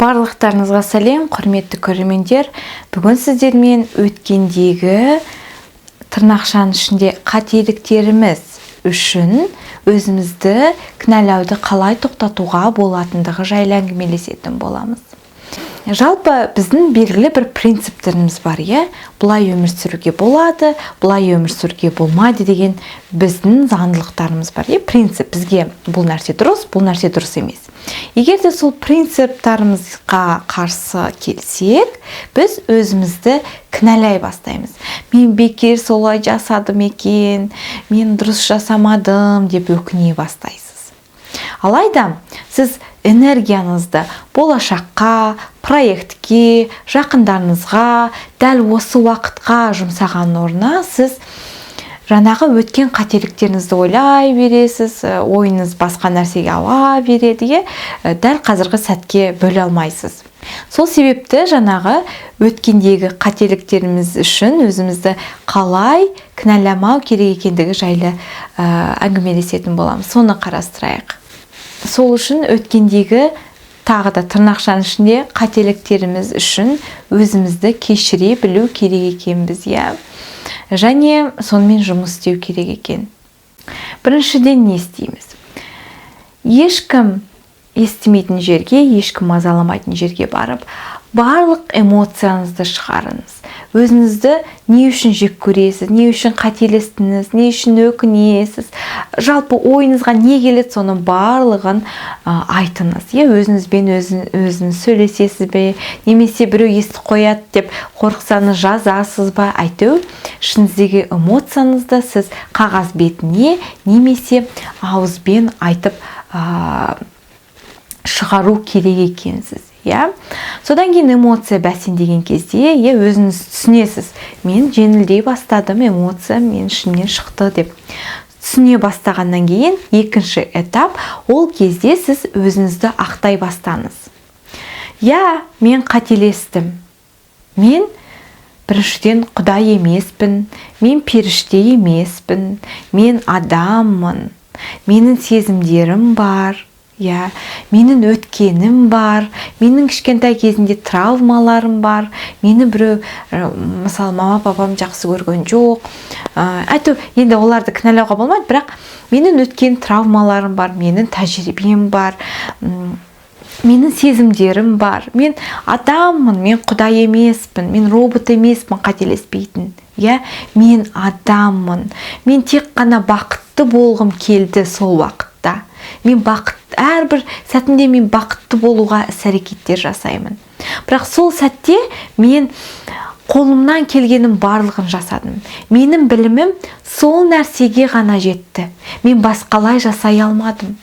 Барлықтарыңызға сәлем, құрметті көрермендер! Бүгін сіздермен өткендегі, тырнақшаның ішінде, қателіктеріміз үшін өзімізді кінәлауды қалай тоқтатуға болатындығы жайлы әңгімелесетін боламыз. Жалпы, біздің белгілі бір принциптеріміз бар, иә? Былай өмір сүруге болады, былай өмір сүруге болмайды деген біздің заңдылықтарымыз бар, иә? Принцип бізге: бұл нәрсе дұрыс, бұл нәрсе дұрыс емес. Егер де сол принциптарымызға қарсы келсек, біз өзімізді кінәлай бастаймыз. Мен бекер солай жасадым екен, мен дұрыс жасамадым деп өкіне бастайсыз. Алайда сіз энергияңызды болашаққа, проектке, жақындарыңызға, дәл осы уақытқа жұмсаған орнына сіз жаңағы өткен қателіктеріңізді ойлай бересіз, ойыңыз басқа нәрсеге ауа береді, иә? Дәл қазіргі сәтке бөле алмайсыз. Сол себепті жаңағы өткендегі қателіктеріміз үшін өзімізді қалай кінәламау керек екендігі жайлы әңгімелесетін боламыз. Соны қарастырайық. Сол үшін өткендегі, тағы да тырнақшаның ішінде, қателіктеріміз үшін өзімізді кешіре білу керек екенбіз, иә? Және сонымен жұмыс істеу керек екен. Біріншіден, не істейміз? Ешкім естімейтін жерге, ешкім мазаламайтын жерге барып, барлық эмоцияңызды шығарыңыз. Өзіңізді не үшін жек көресіз, не үшін қателестіңіз, не үшін өкінесіз, жалпы ойыңызға не келеді, соның барлығын айтыңыз, иә? Өзіңізбен өзіңіз сөйлесесіз бе немесе біреу естіп қояды деп қорықсаңыз, жазасыз ба, әйтеуір ішіңіздегі эмоцияңызды сіз қағаз бетіне немесе ауызбен айтып шығару керек екенсіз, иә? Содан кейін эмоция бәсеңдеген кезде, иә, өзіңіз түсінесіз: мен жеңілдей бастадым, эмоция мен ішімнен шықты деп түсіне бастағаннан кейін, екінші этап: ол кезде сіз өзіңізді ақтай бастаңыз. Иә, мен қателестім. Мен, біріншіден, құдай емеспін, мен періште емеспін, мен адаммын, менің сезімдерім бар, иә, менің өткенім бар, менің кішкентай кезімде травмаларым бар, мені біреу, мысалы, мама папам жақсы көрген жоқ. Әйтеуір, енді оларды кінәлауға болмайды, бірақ менің өткен травмаларым бар, менің тәжірибем бар, менің сезімдерім бар. Мен адаммын, мен құдай емеспін, мен робот емеспін қателеспейтін, иә? Мен адаммын. Мен тек қана бақытты болғым келді сол уақытта. Мен бақыт, әрбір сәтінде мен бақытты болуға іс әрекеттер жасаймын, бірақ сол сәтте мен қолымнан келгеннің барлығын жасадым. Менің білімім сол нәрсеге ғана жетті, мен басқалай жасай алмадым,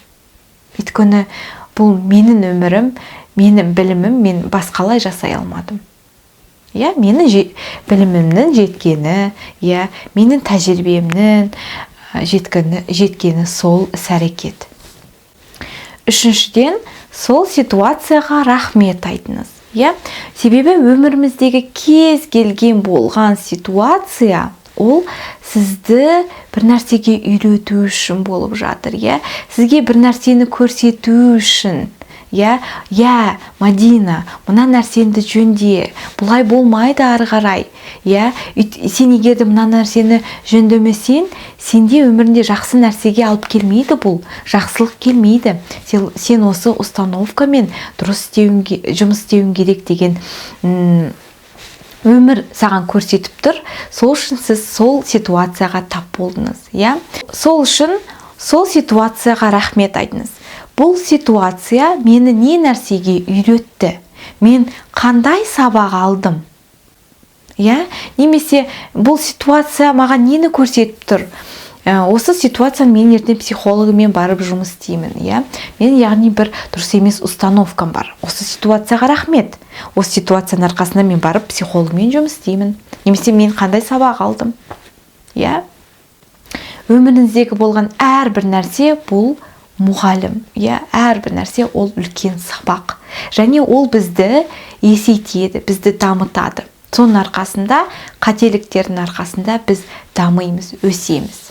өйткені бұл менің өмірім, менің білімім, мен басқалай жасай алмадым, иә? Менің білімімнің жеткені, иә, менің тәжірибемнің жеткені сол іс әрекет. Үшіншіден, сол ситуацияға рахмет айтыңыз, иә? Себебі өміріміздегі кез келген болған ситуация ол сізді бір нәрсеге үйрету үшін болып жатыр, иә? Сізге бір нәрсені көрсету үшін, иә? Мадина, мына нәрсеңді жөнде, бұлай болмайды ары қарай, иә? Сен егер де мына нәрсені жөндемесең, сенде өмірінде жақсы нәрсеге алып келмейді, бұл жақсылық келмейді. Сен осы установкамен дұрыс істеуің, жұмыс істеуің керек деген өмір саған көрсетіп тұр. Сол үшін сіз сол ситуацияға тап болдыңыз, иә? Сол үшін сол ситуацияға рахмет айтыңыз. Бұл ситуация мені не нәрсеге үйретті, мен қандай сабақ алдым, иә? Немесе бұл ситуация маған нені көрсетіп тұр? Осы ситуацияны мен ертең психологымен барып жұмыс істеймін, иә? Мен, яғни, бір дұрыс емес установкам бар. Осы ситуацияға рахмет, осы ситуацияның арқасында мен барып психологмен жұмыс істеймін. Немесе мен қандай сабақ алдым, иә? Өміріңіздегі болған әрбір нәрсе бұл мұғалім, иә? Әрбір нәрсе ол үлкен сабақ және ол бізді есейтеді, бізді дамытады. Соның арқасында, қателіктердің арқасында біз дамимыз, өсеміз.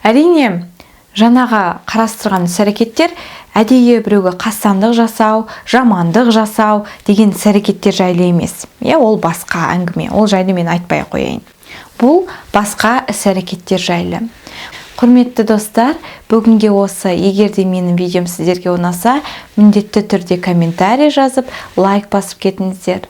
Әрине, Жаңағы қарастырған іс әрекеттер әдейі біреуге қастандық жасау, жамандық жасау деген іс әрекеттер жайлы емес, иә. Ол басқа әңгіме, ол жайлы мен айтпай ақ қояйын. Бұл басқа іс әрекеттер жайлы. Құрметті достар, бүгінге осы. Егер де менің видеом сіздерге ұнаса, міндетті түрде комментарий жазып, лайк басып кетіңіздер.